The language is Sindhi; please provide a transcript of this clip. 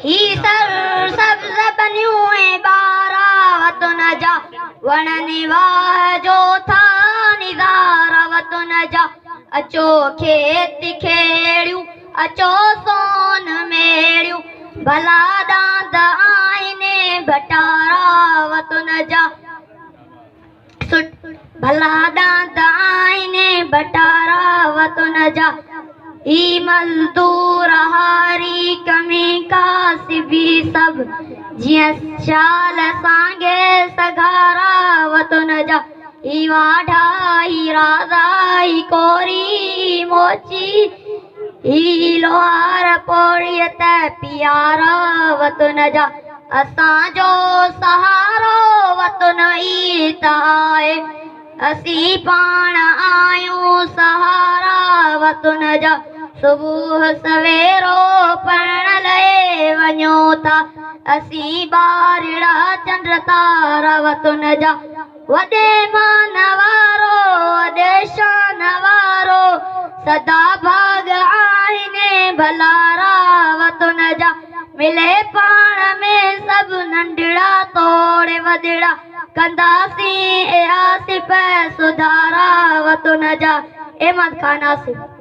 هي سرسبز ٻنيون ۽ ٻارا وطن جا، وڻن واهه جو ٿا نظارا وطن جا. اچو کيت کيڙيون، اچو سون ميڙيون، ڀلا ڏاند آهن ڀٽارا وطن جا. ڀلا ڏاند آهن ڀٽارا وطن جا. هي مزدور هاري ڪمي ڪاسبي سڀ، جيئن شال سانگي سگهارا وطن جا. هي واڍا، هي رازا، هي ڪوري، هي موچي، هي لوهار پورهيت پيارا وطن جا. اسان جو سهارو وطن ئي ته آهي، اسين پاڻ آهيون سهارا وطن جا. صبح سويرو پڙهڻ لئي وڃون ٿا، اسين ٻارڙا چنڊ تارا وطن جا. وڏي مان وارو، وڏي شان وارو، سدا ڀاڳ آهن ڀلارا وطن جا. ملي پاڻ ۾ سڀ ننڍڙا توڙي وڏڙا، ڪنداسين اها سپهه سڌارا وطن جا. احمد خان آصف.